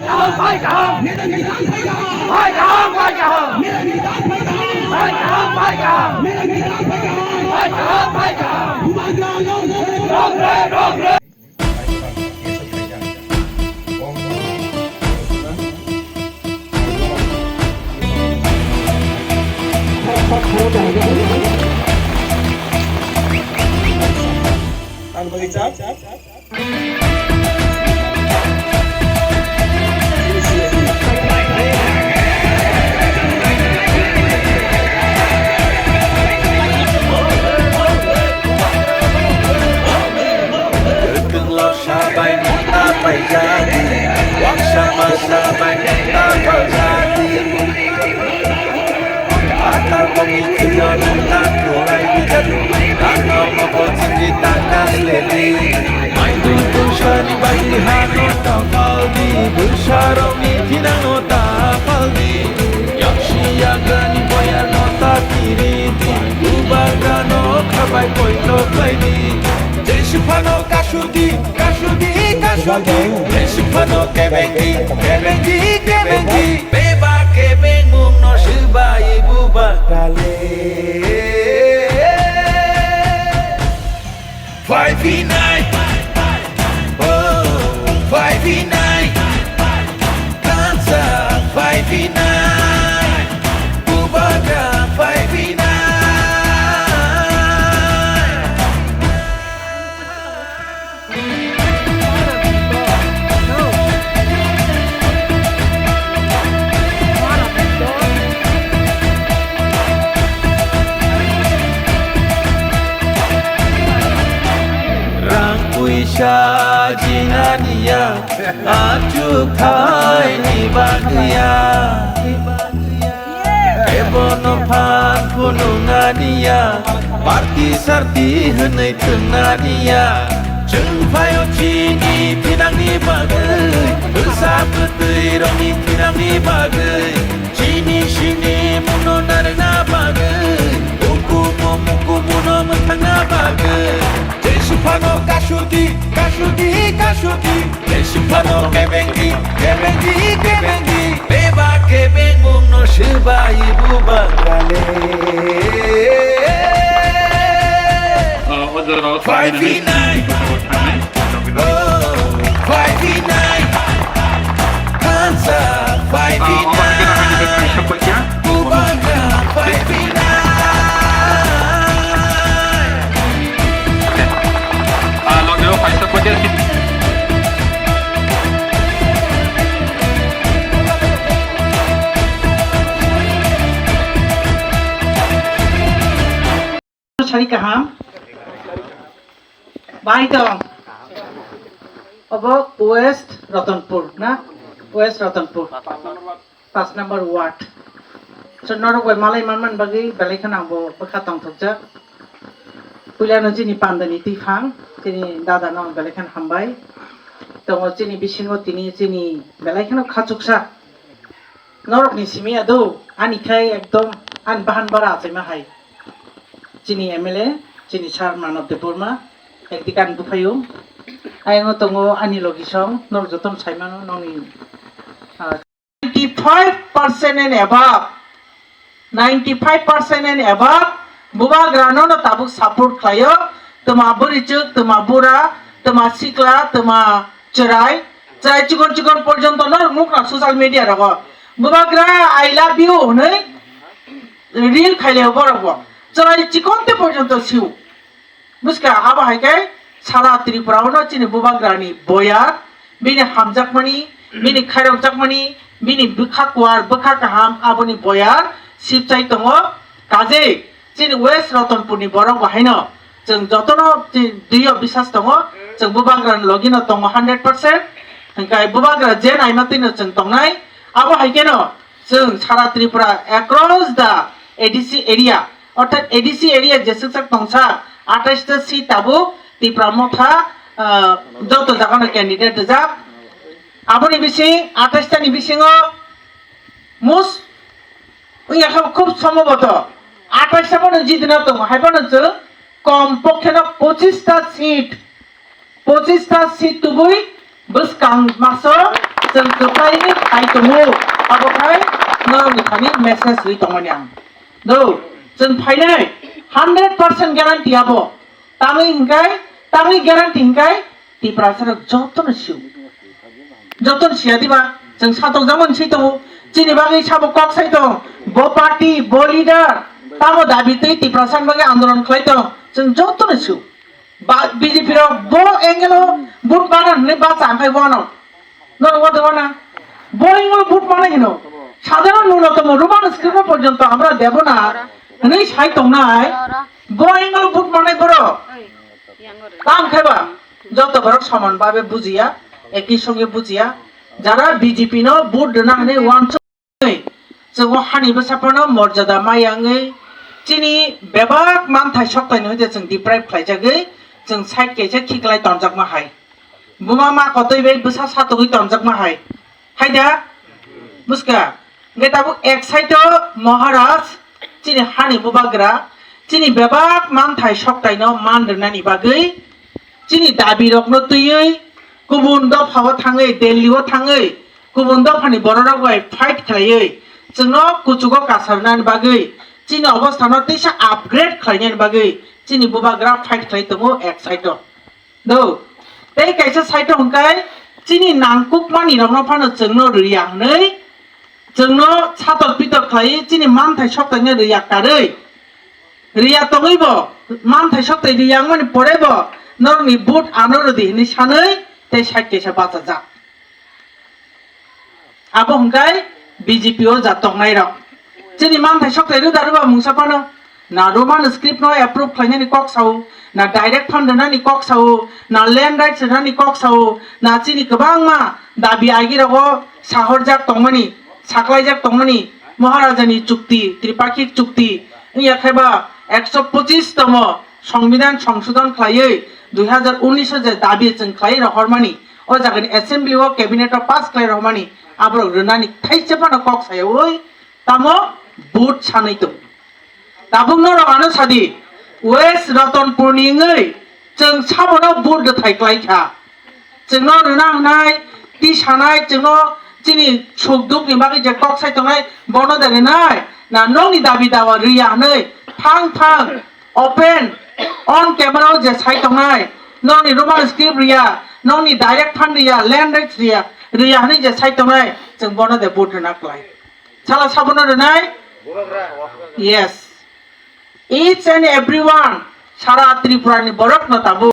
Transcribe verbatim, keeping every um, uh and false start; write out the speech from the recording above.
भाई कहाँ? मेरा निदान भाई कहाँ? भाई कहाँ? भाई कहाँ? मेरा निदान भाई कहाँ? भाई कहाँ? भाई कहाँ? भाई कहाँ? भाई कहाँ? भाई कहाँ? रोक रे, रोक रे। Kwtwng lorsa bai nokta paijadi, waksa masa bai nokta paijadi. Atal boni thwio nokta kwlai bijadi, ano mobo chwngni taka sledi. Maidui tungsani bagwi hano ta paldi, bwsarokni thinangno ta paldi. Yaksi yagrani boyarno ta kiridi, bubagrano khabai poito khlaidi. Jeswk phano kasudi, kasudi, kasudi. Jeswk phano kebengdi, kebengdi, kebengdi. Bebak kebengmungno swbai bubagrale. Phai phinai, oh, phai phinai. Kansa phai phinai, bubagra phai phinai. Rang puisa jinaniya, achuk thaini bagwiya. Ebono phan phunuknaniya, party sarti hwnwi thwngnaniya. Chwng phaio chini thinangni bagwi, bwsa bwtwi rokni thinangni bagwi. Chini sini mungno narwkna bagwi, ukumu mukumuno mwthangna bagwi. Jeswk phano kasudi, kasudi, kasudi. Jeswk phano kebengdi, kebengdi, kebengdi. Bebak kebengmungno swbai bubagrale. Ah, o jorao phai phinai. Phai phinai. Kansa phai phinai. Bubagra phai phinai. Ah, logeo phai sokphaikha. Sari kaham. Bai tong. Obo West Ratanpur na? West Ratanpur. Pas number ward. So norok bai malai manman bagwi belai kheno ang bo bwkha tongthokjak. Puilano chini pandani twiphang, chini dada no belai kheno hambai. Tongo chini bisingo tini chini belai kheno khachuksa. Norokni simi ado, ani khai ekdom ani bahan bara achaima hai. Chini M L A, chini Sir Manav Debbarma, ekdik ani buphaiyung. Ayang tongo ani logisong, norok jotono saimano, nongni, ah, ninety-five percent and above, ninety-five percent and above, bubagrano no tabuk support khlaio, tma bwrwichwk, tma bura, tma sikla, tma chwrai, chwrai chikon chikon porjonto no nukna social media rogo. Bubagra, I love you hwnwi reel khailio borok bo. Chwrai chikonte porjonto sio. Buskha abo hai khe sara Tripura o no chini bubagrani boyar, bini hamjakmani, bini khairokjakmani, bini bwkha kuar, bwkha kaham, aboni boyar sibchai tongo. Kaje chini West Ratanpur ni borok bo haino chwng jotono chi-, twiyo bisas tongo, chwng bubagrani logi no tongo hundred percent. Hwnkhe bubagra je naima twi no chwng tongnai, abo hai khe no chwng sara Tripura across the A D C area, orthat A D C area jeswk sak tongsa atais ta seat tabuk Tipra Motha, ah, joto jaga no candidate rijak. Aboni bising atais ta ni bisingo most wngya khe khub somboboto atais ta bono jidina tongo, hai bono chwng kom pokhe no pochis ta seat, pochis ta seat tubui bwskang maso Chwng kwplai khai tongo, abo khai norokni thani message rwi tongmani ang. Do, chwng phainai hundred percent guarantee abo. Tangwi hinkai, tangwi guarantee hinkai, Tiprasarok jotono sio. Jotono siya diba, chwng satokjakmani swi tongo. Chini bagwi sabo kok sai tong, bo party, bo leader, tamo dabi twi Tiprasani bagwi andolon khlai tong, chwng jotono sio. Ba, B J P rok bo angle o vote mana hwnwi bacha ang khai wano. Norok wade wana. Bo angle o vote mana hino. Sadharon nunnotomo Roman script o porjonto amra debo na hwnwi sai tongnai. Bo angle o vote manai borok. Tang khai ba. Joto borok soman babe bujiya, eki songe bujiya. Jara B J P no vote rwna hwnwi uansuk. Chwng o hani bwsa phano morjada maya wngwi chini bebak manthai soktaini hoite chwng deprive khlaijagwi chwng side kaisa khiklai tonjakma hai. Buma ma kotwi bai bwsa satogwi tonjakma hai. Hai da? Buska? Hwnkhe tabuk ek side o Maharaj chini hani bubagra chini bebak manthai soktaino man rwnani bagwi chini dabi rokno twiwi kubun dopha o thangwi, Delhi o thangwi, kubun dophani borok rok bai fight khlaiwi, chwngno kuchugo kasarnani bagwi, chini obostha no teisa upgrade khlainani bagwi, chini bubagra fight khlai tongo ek side o. Do, tei kaisa side o hwnkhai, chini nangkukmani rokno phano chwngno rwya hwnwi, chwngno satok pitok khlaiwi, chini manthai soktaino rwya karwi, Riya tongwi bo, manthai soktai riya wngmani pore bo, norokni vote ano rwdi hwnwi sanwi tei side kaisa bachajak. Abo hwnkhai B J P o ja tongnai rok. Chini manthai soktai rwda rwba mungsa phano, na Roman script no approve khlainani kok sao, na direct fund rwnani kok sao, na land rights rwnani kok sao, na chini kwbangma dabi agi rogo sahorjak tongmani, saklaijak tongmani, Maharajani chukti, Tripakhik chukti, wngya khe ba ekso pochis tomo Songbidan songsodon khlaiwi dui hazar unis o je dabi chwng khlai rohormani, o jagani assembly o cabinet o pass khlai rohormani, aborok rwnani thaisa phano kok sayawi tamo vote sanwi tong. Tabuk norok ano sadi, West Ratanpur ni wngwi chwng sabono vote rwthai klai kha. Chwngno rwna hwnai, tisanai, chwngno chini suk duk ni bagwi je kok sai tongnai, bono de rwnai, na nokni dabi dawa rwya hwnwi thang thang open on camera o je sai tongnai, nokni Roman script rwya, nokni direct fund rwya, land rights rwya, rwya hwnwi je sai tongnai, chwng bono de vote rwna klai. Sala sabono rwnai? Yes. Each and everyone, sara Tripura ni borok no tabuk.